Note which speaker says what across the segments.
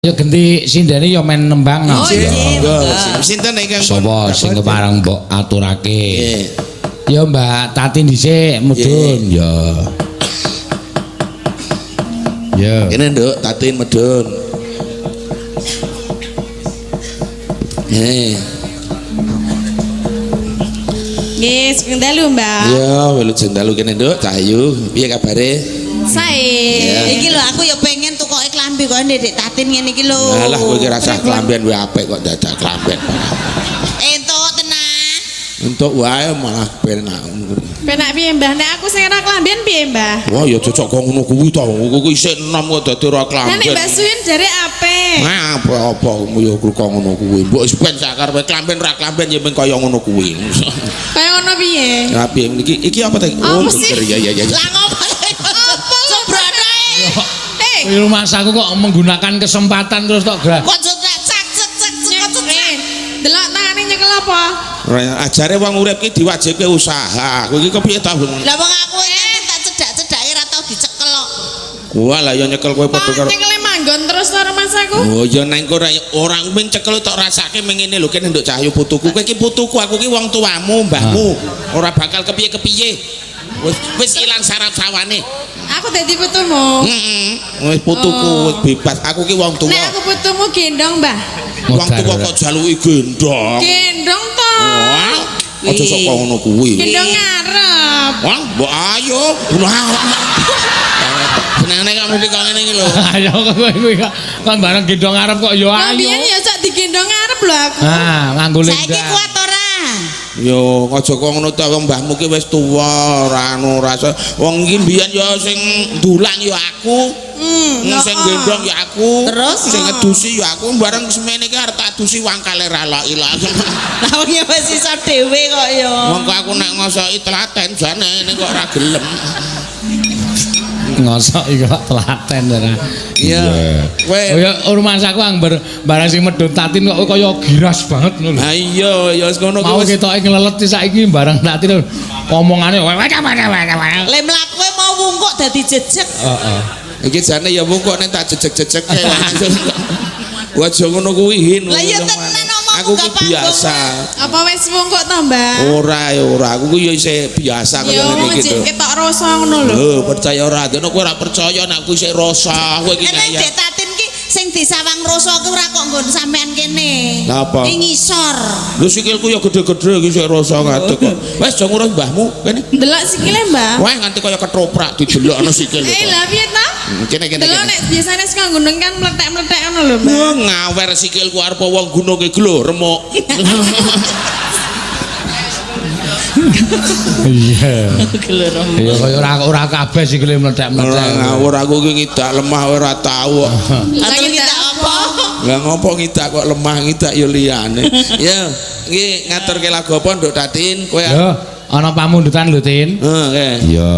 Speaker 1: Ya genti sindene ya men nembang no.
Speaker 2: Oh, nggih,
Speaker 3: Monggo. Sinten ingkang
Speaker 1: Sapa sing kepareng mbok aturake?
Speaker 3: Nggih.
Speaker 1: Ya Mbak Tati dhisik mudhun ya. Ya.
Speaker 3: Kene Nduk, Tatin medhun. Nggih.
Speaker 2: Nggih, sugeng dalu, Mbak.
Speaker 3: Ya, wilujeng dalu kene Nduk, Cahyu. Piye kabare?
Speaker 2: Sae.
Speaker 3: Ya.
Speaker 4: Iki lho aku ya pengen tukoke klambi kok Ndek Tatin ngene iki lho.
Speaker 3: Alah kowe iki rasah klamben wae apik kok dadak klamben.
Speaker 4: Entuk tenan.
Speaker 3: Entuk wae malah penak.
Speaker 2: Penak piye, Mbah? Nek aku sing ora klamben piye, Mbah?
Speaker 3: Wah ya cocok kok ngono kuwi to. Kowe isih enom kok dadi ora
Speaker 2: Lah
Speaker 3: klamben.
Speaker 2: nek Mbak Suwin jare apik.
Speaker 3: Nah, apa-apa ya kok ngono kuwi. Mbok wis ben sakarepe klamben ora klamben ya mung kaya ngono kuwi.
Speaker 2: Kaya ngono piye?
Speaker 3: Ya piye iki iki apa ta?
Speaker 2: Apa sih?
Speaker 3: Ya ya ya.
Speaker 4: Lah ngopo? Sembrono.
Speaker 2: Eh,
Speaker 1: Kuwi rumangsaku kok menggunakan kesempatan terus tok gra.
Speaker 4: Kok cek cek cek cek cek cek.
Speaker 2: Delok tangane nyekel apa?
Speaker 3: Ajare wong urip ki diwajibke usaha. Kowe iki kepiye ta?
Speaker 4: Lah wong aku enten tak cedak-cedake ora tau dicekel kok.
Speaker 3: Wah lah ya nyekel kowe padha karo.
Speaker 2: Nyekele manggon terus to rumangsaku.
Speaker 3: Oh ya nang ora ora ming cekel tok rasake ming ngene lho kene Nduk Cahyu putuku. Kowe iki putuku, aku ki wong tuamu, mbahmu. Ora bakal kepiye-kepiye. Wis wis ilang sarap sawane.
Speaker 2: Aku dadi putumu.
Speaker 3: Heeh. Wis putuku wis bebas. Aku ki wong tuwa.
Speaker 2: Nek aku putumu gendong, Mbah.
Speaker 3: Wong tuwa kok jaluki gendong.
Speaker 2: Gendong to.
Speaker 3: Wah, aja sok ngono kuwi.
Speaker 2: Gendong ngarep.
Speaker 3: Wah, mbok ayo. Senengane kok mesti kok ngene iki lho.
Speaker 1: Ayo kowe kuwi kok kon bareng gendong ngarep kok ya
Speaker 2: Lah
Speaker 1: ayo.
Speaker 2: biyen ya sak digendong ngarep lho aku.
Speaker 1: Ah, nganggo
Speaker 4: Saiki
Speaker 1: lendang.
Speaker 4: kuat ora?
Speaker 3: Yo aja kok ngono ta wong mbahmu ki wis tuwa, ora anu rasa. Wong iki mbiyen ya sing ndulang ya aku. Sing gendong ya aku.
Speaker 4: Terus?
Speaker 3: Sing ngedusi ya aku bareng semene iki arep tak dusi wangkale ra lok ilang.
Speaker 4: Lah wong ya wis iso dhewe kok ya.
Speaker 3: Wong kok aku nek ngosoki telaten jane ning kok ora gelem.
Speaker 1: Ngosok iki kok telaten ora.
Speaker 3: Iya. Kowe
Speaker 1: Oh ya rumangsaku angber barang sing medhun Tatin kok kaya giras banget ngono lho.
Speaker 3: Ha iya ya wis ngono
Speaker 1: Mau
Speaker 3: kuwi wis.
Speaker 1: ketoke nglelet saiki bareng Tatin omongane
Speaker 4: Le mlakuke mau wungkuk dadi jejeg.
Speaker 1: Heeh.
Speaker 3: Iki jane ya wong kok nek tak jejeg-jejegke. Wah aja ngono kuwi Hin.
Speaker 4: Lah ya tenan omongmu
Speaker 3: Aku ki
Speaker 4: gak panggung.
Speaker 3: biasa.
Speaker 2: Apa wis wungkuk to, Mbah?
Speaker 3: Ora ya ora, aku ki ya isih biasa kaya
Speaker 2: Ya
Speaker 3: ngene iki
Speaker 2: jek
Speaker 3: to.
Speaker 2: ketok rasa ngono lho.
Speaker 3: Lho, percaya ora? Dene kowe ora percaya nek aku isih rasa, kowe iki
Speaker 4: Nek
Speaker 3: ngayal.
Speaker 4: Dek Tatin ki sing disawang rasa ki ora kok nggon sampean kene.
Speaker 3: Lah apa?
Speaker 4: Ing ngisor.
Speaker 3: Lho sikilku ya gede-gede iki isih rasa ngadeg kok. Wis aja ngurus mbahmu kene.
Speaker 2: Delok sikile, Mbah.
Speaker 3: Wah nganti kaya ketoprak didelokno sikil.
Speaker 2: Eh, lah piye ta?
Speaker 3: Kene kene.
Speaker 2: Delok
Speaker 3: kene.
Speaker 2: nek biasane saka gunung kan mletek-mletek ngono lho, Mbah.
Speaker 3: Wah ngawer sikilku arep wong gunung iki lho remuk.
Speaker 1: Iya. Iya kaya ora ora kabeh sikile mlethek-mlethek.
Speaker 3: Ora ngawur aku ki ngidak lemah ora tau kok.
Speaker 2: Lah
Speaker 4: Atau
Speaker 2: kita
Speaker 4: kita apa?
Speaker 3: Lah ngopo ngidak kok lemah ngidak ya liyane. Ya, iki ngaturke lagu apa Nduk Tatin? Kowe
Speaker 1: Yo, ana pamundutan lho, Tin.
Speaker 3: Heeh, oke.
Speaker 1: Iya.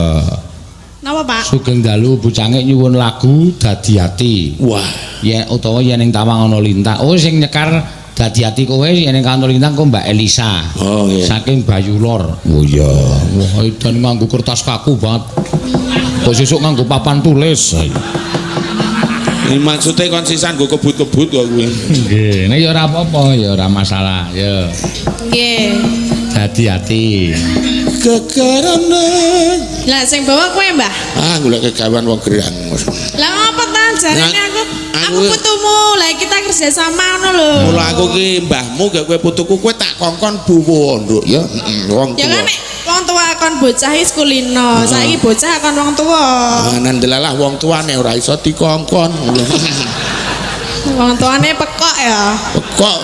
Speaker 2: Napa, Pak?
Speaker 1: Sugeng dalu bucange nyuwun lagu Dadi Ati.
Speaker 3: Wah,
Speaker 1: Yen utawa yen ing tawang ana lintang. Oh sing nyekar Dadi Ati kowe yen ing kantor lintang kok Mbak Elisa.
Speaker 3: Oh, nggih.
Speaker 1: Saking Bayu Lor. Oh iya. Wah, edan nganggo kertas kaku banget. Kok sesuk nganggo papan tulis.
Speaker 3: Ini maksudnya kon sisan nggo kebut-kebut kok kuwi.
Speaker 1: Nggih, nek ya ora apa-apa, ya ora masalah. Ya.
Speaker 2: Nggih.
Speaker 1: Dadi Ati.
Speaker 3: Kekarane.
Speaker 2: Lah sing bawa kowe, Mbah.
Speaker 3: Ah, golek kegawean wong gerang.
Speaker 2: Lah ngopo ta jarene
Speaker 3: Nah,
Speaker 2: aku aku putumu. Lah kita kerja sama ngono lho.
Speaker 3: Mula aku ki mbahmu gak kowe putuku kowe tak kongkon buwo, Nduk ya. Heeh, wong
Speaker 2: Ya
Speaker 3: tuwa.
Speaker 2: kan nek wong tua kon bocah wis kulino, saiki bocah kon wong tua.
Speaker 3: Ah, nandelalah wong tuane ora iso dikongkon.
Speaker 2: Wong tuane pekok ya.
Speaker 3: Kok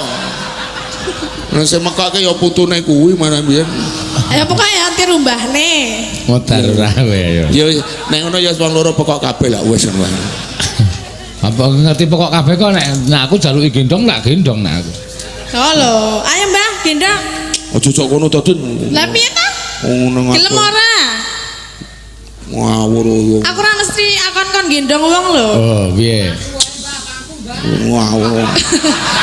Speaker 3: Nah, sing mekokke ya putune kuwi mana biyen.
Speaker 2: Ayo pokoke ya tiru mbahne.
Speaker 1: Modar ora kowe ya.
Speaker 3: Ya nek ngono ya wong loro pekok kabeh lah wis ngono.
Speaker 1: Apa ngerti pokok kabeh kok nek nek aku jaluki gendong tak gendong nek aku.
Speaker 2: Oh lho, ayo Mbah gendong.
Speaker 3: Aja sok kono to, Din.
Speaker 2: Lah piye ta?
Speaker 3: Ngono
Speaker 2: Gelem ora?
Speaker 3: Ngawur yo.
Speaker 2: Aku ora mesti akon kon gendong wong lho.
Speaker 1: Oh, piye?
Speaker 3: Ngawur.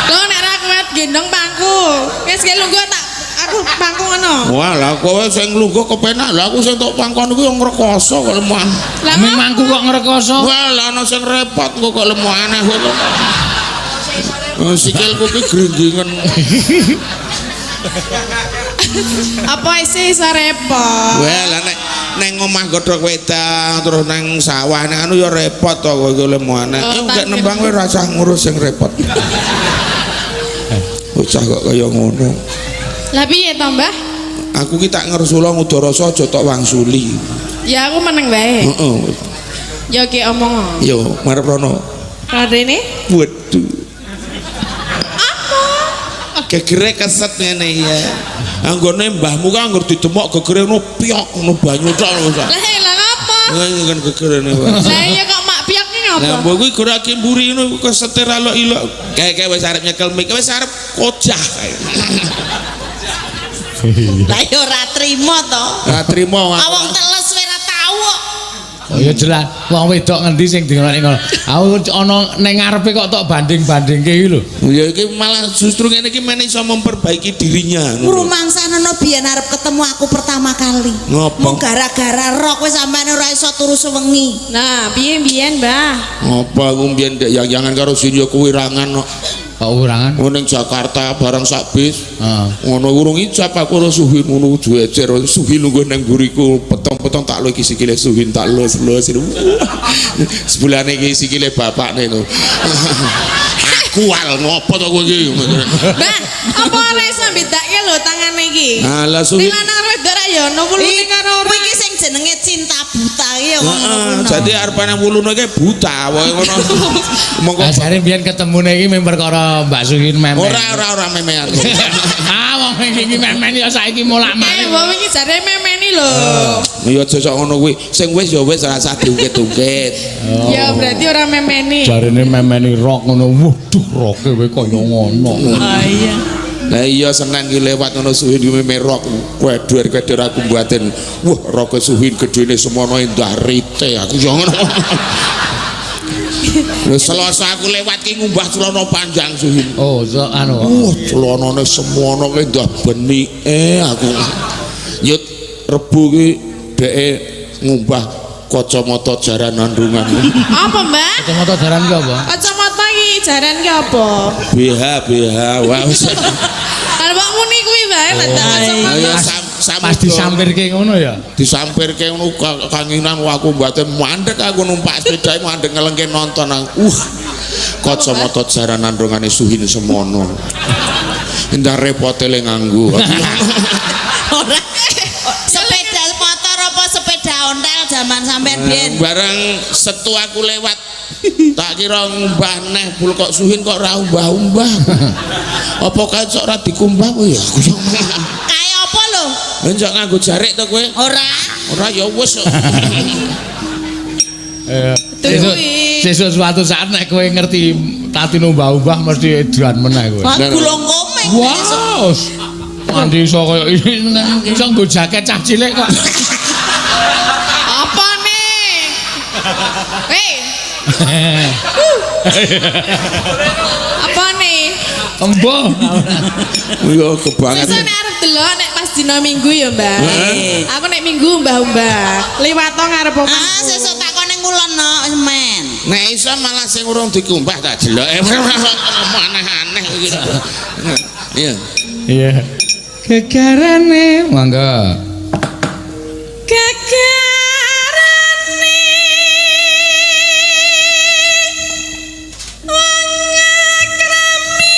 Speaker 2: Lho nek ora kuat gendong pangku. Wis ki lungguh tak aku pangku ngono.
Speaker 3: Wah, lah kowe sing lungguh kepenak, lah aku sing tok pangkon iku yo ngrekoso kok lemah.
Speaker 2: Lah
Speaker 1: Ming mangku kok ngrekoso.
Speaker 3: Wah, lah ana sing repot kok lemah aneh kok. Sikilku ki gringgingen.
Speaker 2: Apa isih iso repot?
Speaker 3: Wah, lah nek neng omah godhog wedang terus neng sawah neng anu ya repot to kowe iki lemu aneh.
Speaker 2: Oh,
Speaker 3: Enggak nembang kowe ora usah ngurus sing repot. Bocah kok kaya ngono.
Speaker 2: Lah piye to, Mbah?
Speaker 3: Aku ki tak ngersula ngudarasa aja tok wangsuli.
Speaker 2: Ya aku meneng wae.
Speaker 3: Heeh.
Speaker 2: Ya ki omong.
Speaker 3: Yo, marep rono.
Speaker 2: Rene?
Speaker 3: Waduh.
Speaker 2: Apa?
Speaker 3: Gegere keset ngene ya. Anggone mbahmu ka anggur didemok gegere ngono piok ngono banyu tok lho.
Speaker 2: Lah lah ngapa?
Speaker 3: Kan gegerene wae.
Speaker 2: Lah iya kok mak piok ki ngapa?
Speaker 3: Lah mbok kuwi gorake mburi ngono kesete ra lok ilok. Kae-kae wis arep nyekel mik, wis arep kojah kae.
Speaker 4: Lah ya ora trimo to.
Speaker 3: Ra trimo.
Speaker 4: Ah wong teles kowe ora tau kok.
Speaker 1: Oh ya jelas, wong wedok ngendi sing dingonake ngono. Aku ana ning ngarepe kok tok banding-bandingke iki lho.
Speaker 3: Ya iki malah justru ngene iki men iso memperbaiki dirinya.
Speaker 4: Rumangsane no biyen arep ketemu aku pertama kali.
Speaker 3: Ngopo?
Speaker 4: Mung gara-gara rok kowe sampean ora iso turu sewengi.
Speaker 2: Nah, piye mbiyen, Mbah?
Speaker 3: Ngopo aku mbiyen ndek yang-yangan karo Sinyo kuwirangan kok.
Speaker 1: Kok urangan?
Speaker 3: Ngono ning Jakarta bareng sak bis.
Speaker 1: Heeh.
Speaker 3: Ngono urung ijab aku ora suhin ngono jejer suhin lungguh nang mburiku petong-petong tak lo iki sikile suhin tak los-los. Sebulane iki sikile bapakne lho. Aku al ngopo to kowe iki?
Speaker 2: Mbah, apa ora iso bedake lho tangane iki?
Speaker 3: Alah
Speaker 2: Ning
Speaker 3: suhin.
Speaker 2: lanang wedok ra ya ono wulune karo ora.
Speaker 4: Kuwi iki sing jenenge cinta buta iki ya wong ngono
Speaker 3: Heeh,
Speaker 4: kuwi.
Speaker 3: jadi arepane wulune iki buta wae ngono. Monggo
Speaker 1: Lah jare mbiyen ketemune iki mung perkara Mbak Suhin memen.
Speaker 3: ora memean.
Speaker 1: Ah wong iki memen ya saiki molak-malik.
Speaker 2: Wong iki jare memeni lho.
Speaker 3: Ya aja sok ngono kuwi. Sing wis ya wis ora usah diungkit-ungkit.
Speaker 2: Ya berarti ora memeni.
Speaker 1: Jarene memeni rok ngono. Waduh roke kowe kaya ngono.
Speaker 4: Ah iya.
Speaker 3: Lah iya Senin ki lewat ngono Suhin ki merok keder-keder aku mbatin. Wah, roke Suhin gedene semono endah rite aku yo ngono. Lho Selasa aku lewat ki ngumbah celana panjang Suhin.
Speaker 1: Oh, so anu.
Speaker 3: Wah, celanane semono ki endah benike aku. Yut Rebo ki dheke ngumbah kacamata jaran nandungan.
Speaker 2: Apa, Mbah?
Speaker 1: Kacamata jaran ki apa?
Speaker 2: Kacamata iki jaran ki apa?
Speaker 3: BH BH wah wis.
Speaker 2: Arep muni kuwi wae lah tak kacamata.
Speaker 3: Ayo
Speaker 1: Pas disampirke ngono ya.
Speaker 3: Disampirke ngono kanginan aku mbaten mandek aku numpak sepeda mandek ngelengke nonton aku. Kacamata jaran nandungane Suhin semono. Endah repote le nganggo.
Speaker 4: Ora. Sepeda motor apa sepeda ontel zaman sampean biyen.
Speaker 3: Bareng setu aku lewat tak kira ngumbah neh bul kok Suhin kok ora umbah-umbah. Apa kae sok ora dikumbah kowe ya aku.
Speaker 4: Kae apa lho?
Speaker 3: Njok nganggo jarik to kowe?
Speaker 4: Ora.
Speaker 3: Ora ya wis.
Speaker 1: Sesuk suatu saat nek kowe ngerti tatine umbah-umbah mesti edan meneh kowe.
Speaker 4: Wah, gulung komeng.
Speaker 1: Wow. Nganti iso kaya iso nggo jaket cah cilik kok.
Speaker 2: Apa nih? Hei. Apa nih?
Speaker 1: Embo.
Speaker 3: Yo kebanget.
Speaker 2: Sesuk nek arep delok nek pas dina Minggu ya, Mbah. Aku nek Minggu mbah-mbah. Liwat to ngarep omahku.
Speaker 4: Ah, sesuk tak kon ning ngulon no, men.
Speaker 3: Nek iso malah sing urung dikumbah tak deloke. Aneh-aneh iki. Iya.
Speaker 1: Iya. Gegarane monggo.
Speaker 2: Gegarane wong akrami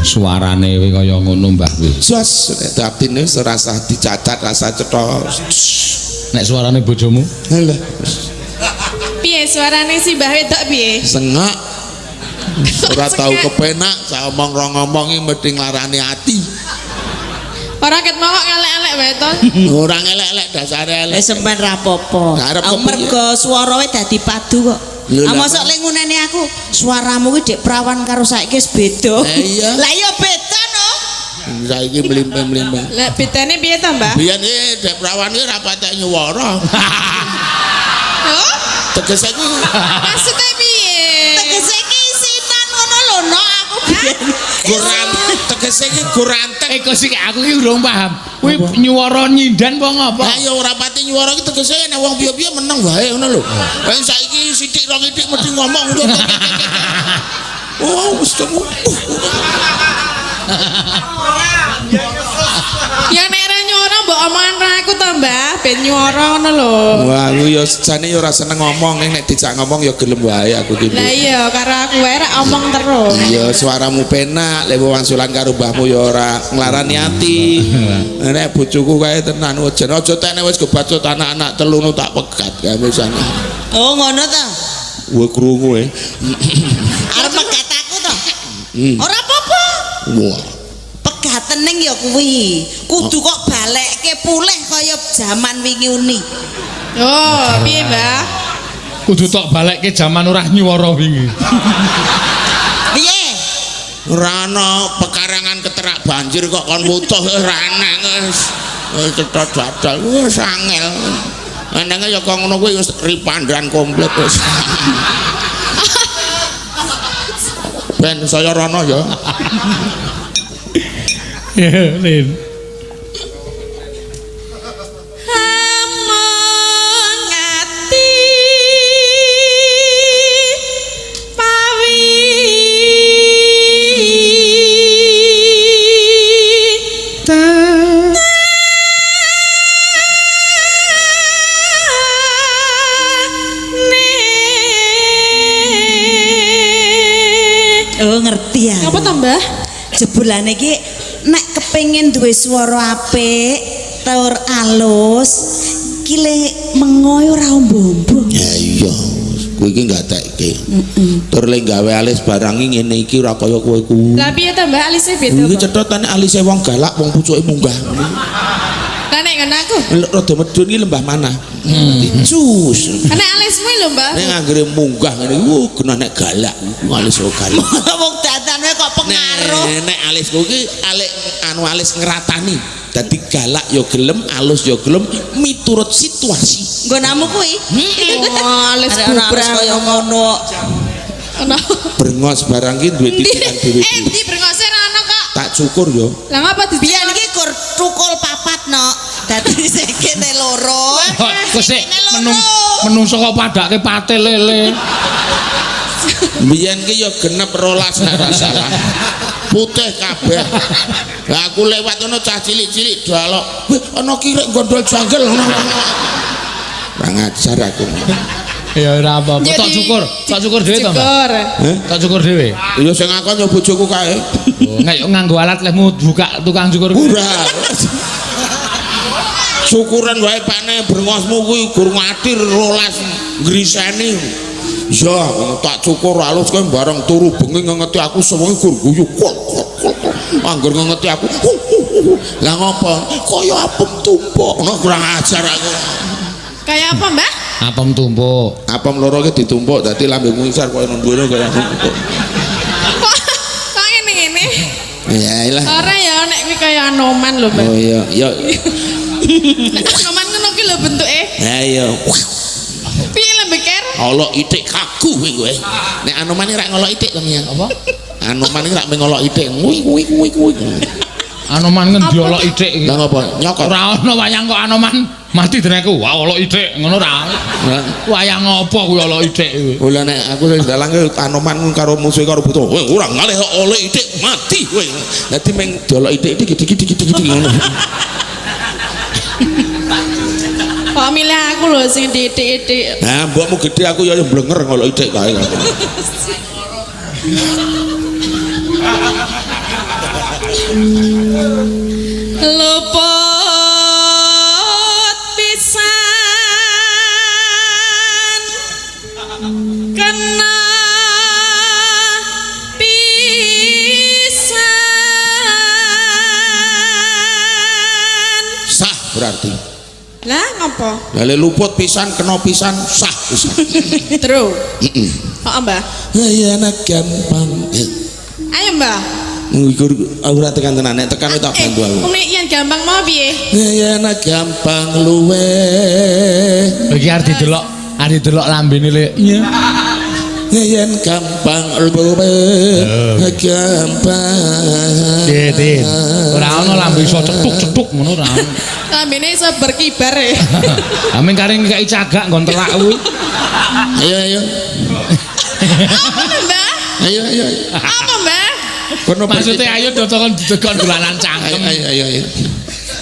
Speaker 1: Suarane kowe kaya ngono Mbah kuwi.
Speaker 3: Jos nek tatine wis ora usah dicacat, rasa cetha.
Speaker 1: Nek suarane bojomu?
Speaker 3: Halah.
Speaker 2: Piye suarane si Mbah wedok piye?
Speaker 3: Sengak. Ora tau kepenak, sak omong rong ngomong iki mesti nglarani ati.
Speaker 2: Ora ket mau kok ngelek-elek wae to.
Speaker 3: Ora ngelek-elek dasare elek.
Speaker 4: Wis sampean ra apa-apa.
Speaker 3: Arep
Speaker 4: Mergo swarae dadi padu kok.
Speaker 3: Lho,
Speaker 4: Ah
Speaker 3: lah.
Speaker 4: mosok lek nguneni aku, suaramu kuwi dek prawan karo saiki wis beda.
Speaker 3: Lah iya.
Speaker 4: Lah iya beda no.
Speaker 3: saiki mlimpih-mlimpih.
Speaker 2: Lah bedane piye to, Mbah?
Speaker 3: Biyen iki Dek Prawan iki ra patek nyuwara.
Speaker 2: Oh,
Speaker 3: Tegese ku
Speaker 2: maksudnya piye?
Speaker 4: Tegese iki isinan ngono lho, no aku biyen.
Speaker 3: goran tegese iki goranteng.
Speaker 1: Eh kok sik aku ki urung paham. Kuwi nyuwara nyindan apa ngopo?
Speaker 3: Lah ya ora pati nyuwara iki tegese nek wong piye-piye meneng wae ngono lho. Lah saiki sithik rong ithik mesti ngomong ngono. Oh, wis temu.
Speaker 2: Ya nek ora nyuwara mbok omongan karo aku to, Mbah, ben nyuwara ngono lho.
Speaker 3: Wah, aku ya jane ya ora seneng ngomong, ning nek dijak ngomong ya gelem wae aku ki.
Speaker 2: Lah iya karo aku wae rek omong terus.
Speaker 3: Iya, suaramu penak, lek wangsulan karo mbahmu ya ora nglarani ati. Nek bojoku kae tenan wajan aja tekne wis kebacut anak-anak telu nu tak pegat kae misane.
Speaker 4: Oh, ngono ta.
Speaker 3: Wah krungu e.
Speaker 4: Arep pegat aku to. Ora apa-apa.
Speaker 3: Wah.
Speaker 4: Pegaten ning ya kuwi. Kudu kok balekke pulih kaya jaman wingi uni.
Speaker 2: Oh, piye, Mbah?
Speaker 1: Kudu tok balekke jaman ora nyuwara wingi.
Speaker 4: Piye?
Speaker 3: Ora ana pekarangan keterak banjir kok kon wutuh ora ana wis. Wis cetha dadal wis angel. Enenge ya kok ngono kuwi wis ripandan komplit wis. Ben saya rono ya.
Speaker 1: Ya, Lin.
Speaker 2: Among ati pawi
Speaker 4: Oh, ngerti ya.
Speaker 2: Apa to, Mbah?
Speaker 4: Jebulane iki nek kepengin duwe swara apik, tur alus, ki le mengo ora ombo-ombo.
Speaker 3: Ya iya, kowe iki gatekke. Tur le gawe alis barang iki ngene iki ora kaya kowe kuwi.
Speaker 2: Lah piye to, Mbah? Alise beda.
Speaker 3: Iki cethotane alise wong galak, wong pucuke munggah.
Speaker 2: Lah nek ngono aku.
Speaker 3: Rada medun iki lembah mana? Cus.
Speaker 2: Nek alismu lho, Mbah.
Speaker 3: Nek anggere munggah ngene iki, wuh genah nek galak. Alis kok galak.
Speaker 4: Wong dandan wae kok pengaruh.
Speaker 3: Nek alisku iki alik anu alis ngratani. Dadi galak ya gelem, alus ya gelem miturut situasi.
Speaker 4: Nggonamu kuwi.
Speaker 2: Oh, alis
Speaker 4: Arek ana alis
Speaker 2: bubrah.
Speaker 4: kaya ngono.
Speaker 2: Ono.
Speaker 3: Brengos barang ki duwe titikan dhewe.
Speaker 2: Eh, ndi brengose ora ono kok.
Speaker 3: Tak cukur yo.
Speaker 2: Lah ngapa di
Speaker 4: Biyen iki kur tukul papat no. Dadi sikile loro.
Speaker 1: Kok sik
Speaker 4: Sikile loro.
Speaker 1: menungso kok padake pate lele.
Speaker 3: Biyen ki ya genep 12 nek ora salah. Putih kabeh. Lah aku lewat ono cah cilik-cilik dalok. Wih, ana kirek gondol janggel ngono. Ora ngajar aku.
Speaker 1: Ya ora apa-apa.
Speaker 2: Ya,
Speaker 1: Tok cukur dhewe to, Mbah?
Speaker 2: Cukur.
Speaker 1: Tok cukur dhewe.
Speaker 3: Ya sing ngakon ya bojoku kae.
Speaker 1: Nek nganggo alat lehmu buka tukang cukur.
Speaker 3: Ora. Syukuran wae pane brengosmu kuwi gur ngadir 12 ngriseni. Ya, tak cukur alus kowe bareng turu bengi ngengeti aku sewengi gur guyu kol kol kol. Angger ngengeti aku. Lah ngopo? Kaya apem tumpuk. Ngono kurang ajar aku.
Speaker 2: Kayak apa, Mbah?
Speaker 1: Apem tumpuk.
Speaker 3: Apem loro ki ditumpuk dadi lambemu ngisor koyo ngono kaya tumpuk.
Speaker 2: Kok kok ngene-ngene?
Speaker 3: Ya ilah.
Speaker 2: Ora ya nek kuwi kaya Anoman lho, Mbah.
Speaker 3: Oh iya, ya.
Speaker 2: Nek Anoman ngono ki lho bentuke.
Speaker 3: Ha iya.
Speaker 2: Piye lho, Beker?
Speaker 3: Olok itik kaku kowe kowe. Nek Anoman iki rak ngolok itik to Mian.
Speaker 1: Apa?
Speaker 3: Anoman iki rak mengolok itik. Nguy nguy nguy nguy.
Speaker 1: Anoman ngendi olok itik iki?
Speaker 3: Lah ngopo? Nyokot.
Speaker 1: Ora ono wayang kok Anoman mati deneku. Wah, olok itik ngono ora. Wayang apa kuwi olok itik kuwi?
Speaker 3: Lah nek aku sing dalang ki Anoman karo musuhe karo buta. Kowe ora ngalih oleh itik mati kowe. Dadi meng diolok itik iki iki iki iki ngono.
Speaker 2: Kok milih aku lho sing diitik-itik.
Speaker 3: Nah, mbokmu gedhe aku ya blenger ngolok itik kae.
Speaker 2: Luput pisan kena pisan.
Speaker 3: Sah berarti.
Speaker 2: Lah ngopo?
Speaker 3: Lah le luput pisan kena pisan sah pisan.
Speaker 2: True.
Speaker 3: Heeh.
Speaker 2: Heeh, Mbah.
Speaker 3: Ya anak gampang.
Speaker 2: Ayo, Mbah.
Speaker 3: Iku aku ora tekan tenan, nek tekan tak bantu aku.
Speaker 2: Nek yen gampang mau piye?
Speaker 3: Yen gampang luwe.
Speaker 1: Iki arep didelok, arep didelok lambene le. Iya.
Speaker 3: Yen gampang luwe, gampang.
Speaker 1: Piye, Tin? Ora ono lambe iso cetuk-cetuk ngono ora ono.
Speaker 2: Lambene iso berkibar e.
Speaker 1: Amin kare ngekeki cagak nggon telak kuwi.
Speaker 3: Ayo ayo.
Speaker 2: Apa to, Mbah?
Speaker 3: Ayo ayo.
Speaker 2: Apa, Mbah?
Speaker 3: Kono
Speaker 1: Maksudnya ayo dodol dodol dolanan cangkem.
Speaker 3: Ayo ayo ayo.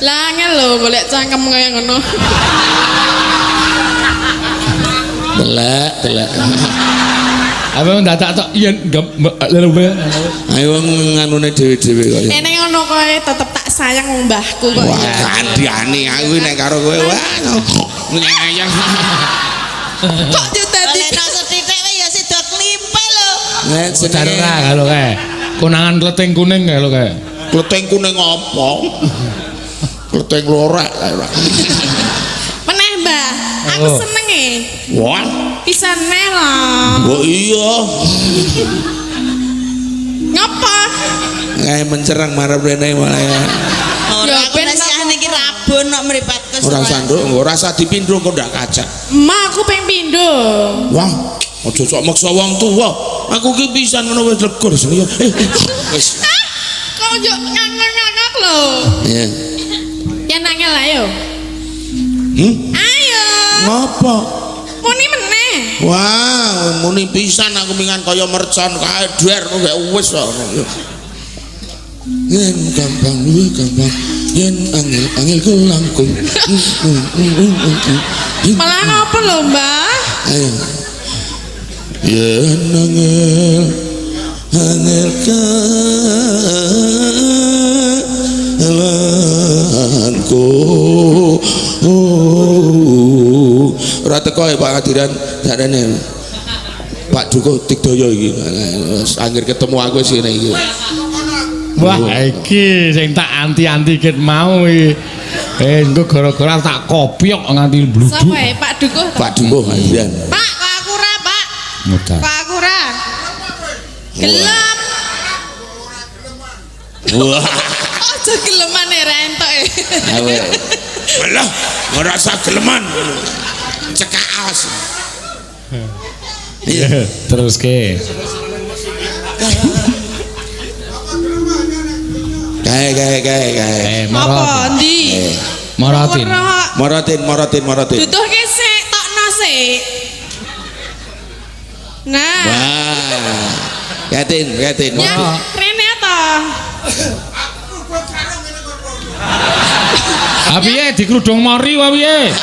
Speaker 2: Lah angel lho golek cangkem kaya ngono.
Speaker 3: Telek, telek.
Speaker 1: Apa dadak tok yen luwe.
Speaker 3: Ayo nganune dhewe-dhewe kok.
Speaker 2: Nek ngono koe tetep tak sayang wong mbahku kok.
Speaker 3: Wah, kandhane aku nek karo kowe wah. Nyayang.
Speaker 2: Kok yo dadi
Speaker 4: Oleh sethithik wae ya sida klimpe lho.
Speaker 3: Nek
Speaker 1: Jar ora kalau kae. Konangan kleting kuning kae lho kae.
Speaker 3: Kleting kuning apa? Kleting lorek kae.
Speaker 2: Meneh, Mbah. Aku
Speaker 1: Oh.
Speaker 2: seneng e.
Speaker 3: Wah.
Speaker 2: Pisan neh lho.
Speaker 3: Oh iya.
Speaker 2: Ngapa?
Speaker 3: Kae mencerang marep rene malah ya.
Speaker 4: Ora
Speaker 2: Ya,
Speaker 4: aku
Speaker 2: ben
Speaker 4: nek siang iki rabun kok mripatku.
Speaker 3: Ora usah nduk, ora usah dipindho kok ndak kacak.
Speaker 2: Ma aku ping pindho.
Speaker 3: Wah, aja sok maksa wong tuwa. Aku ki pisan ngono wis legur ya. Wis.
Speaker 2: Ah, kok yo ngangak-ngangak lho.
Speaker 3: Iya.
Speaker 2: Ya nangel ayo.
Speaker 3: Hmm?
Speaker 2: Ayo.
Speaker 3: Ngopo?
Speaker 2: Muni meneh.
Speaker 3: Wah, muni pisan aku mingan kaya mercon kae der kok wis kok. Yen gampang luwe gampang. Yen angel angel kelangkung.
Speaker 2: Malah ngopo lho, Mbah?
Speaker 3: Ayo. Yen angel angel kelangkung. Ora teko ya Pak Ngadiran jarene. Pak Duko Digdaya iki. Angger ketemu aku wis ngene iki.
Speaker 1: Wah, iki sing tak anti-anti ket mau iki. Engko gara-gara tak kopyok nganti bluduk.
Speaker 2: Sapa e Pak Dukuh?
Speaker 3: Pak Duko Ngadiran.
Speaker 2: Pak, kok aku ora, Pak?
Speaker 1: Mudah.
Speaker 2: Kok aku ora? Gelem.
Speaker 3: Wah.
Speaker 2: Aja geleman e ra entuk e.
Speaker 3: Alah, ora usah geleman. Cekaos. Iya.
Speaker 1: Terus ke.
Speaker 3: Kae kae kae kae.
Speaker 2: Apa endi?
Speaker 1: Morotin.
Speaker 2: Ora.
Speaker 3: Morotin morotin morotin.
Speaker 2: Duduhke sik, tokno sik. Nah.
Speaker 3: Wah. Katin, katin.
Speaker 2: Ya, rene to.
Speaker 1: Ha piye dikrudung mori wae piye?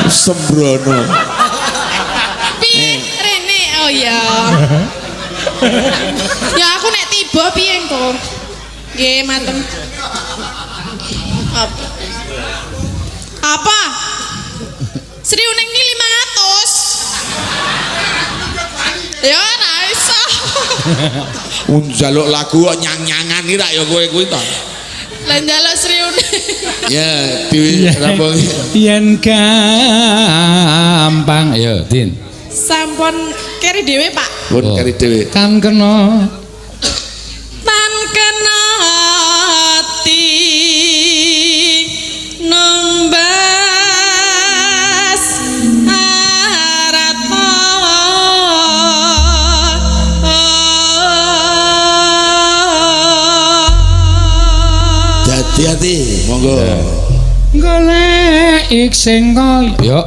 Speaker 3: Sembrono.
Speaker 2: Piye rene? Oh iya. Ya aku nek tiba piye engko? Nggih, matem. Apa? Apa? Sri Uning ki 500. Ya ora iso.
Speaker 3: Njaluk lagu kok nyang-nyangan iki rak ya kowe kuwi to.
Speaker 2: Lah njaluk Sri Uning.
Speaker 3: Ya, di rampung.
Speaker 1: Yen gampang ayo Din.
Speaker 2: Sampun keri dhewe, Pak.
Speaker 3: Pun keri dhewe.
Speaker 1: Kan kena
Speaker 2: Tan kena ati numbas arata.
Speaker 3: Dadi ati, monggo.
Speaker 1: Golek sing kaya. Yo.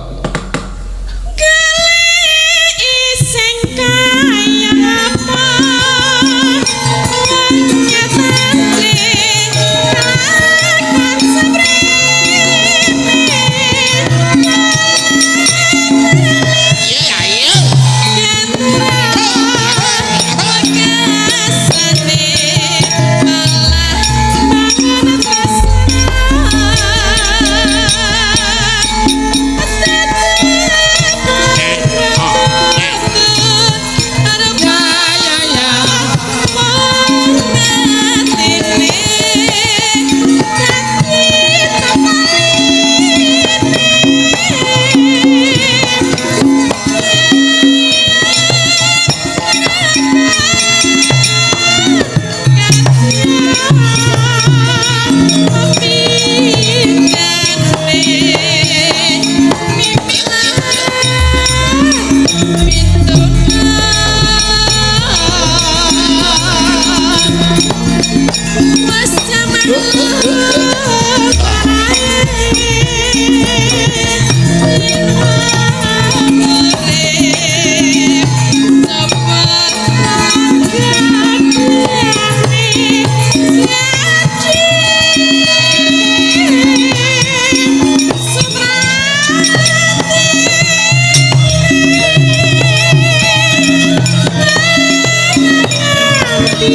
Speaker 1: Ya,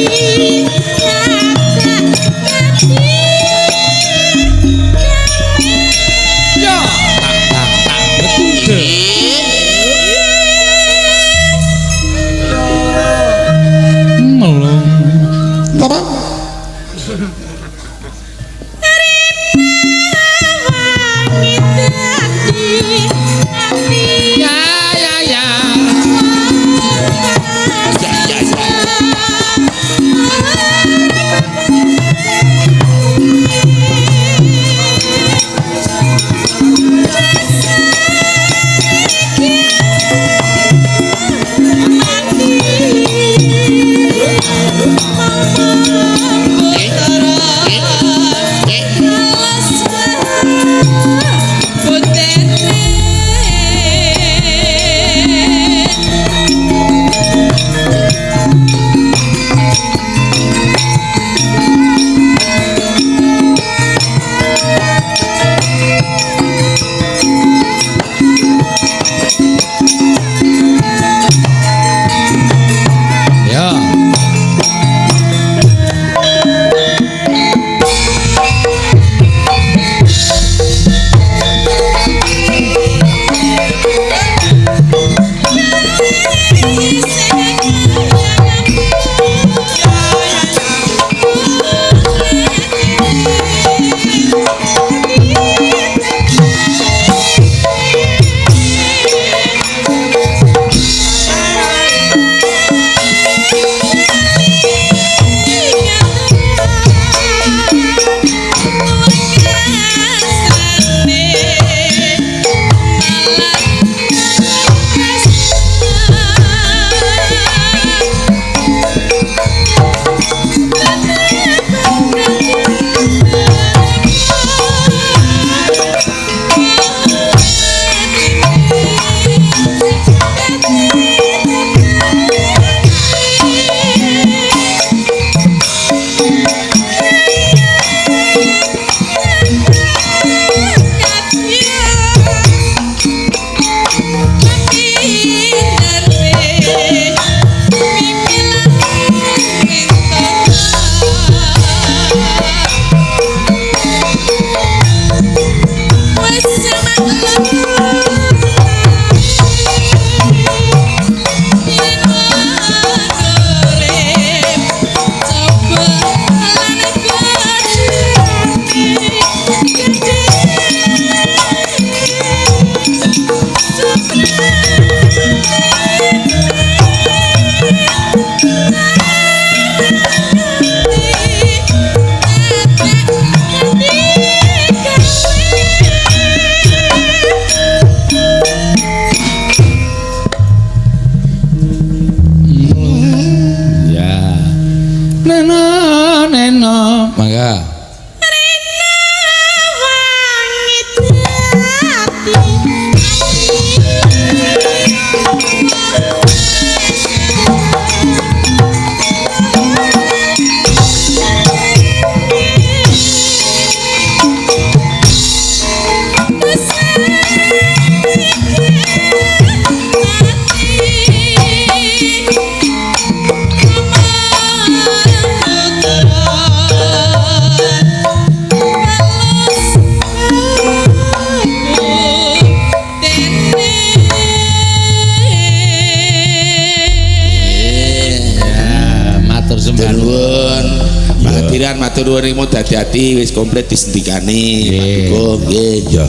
Speaker 1: tak tak tak betul. Melung.
Speaker 3: Apa?
Speaker 1: Ya ya ya.
Speaker 3: Ya ya ya.
Speaker 1: Ya. Ya. Neno neno. Mangga. Ya, matur sembah
Speaker 3: Nuwun. Pak Hadiran matur nuwun imo dadi ati wis komplit disendikane. Pak
Speaker 1: Nggih.
Speaker 3: Dukung nggih.
Speaker 1: Ya.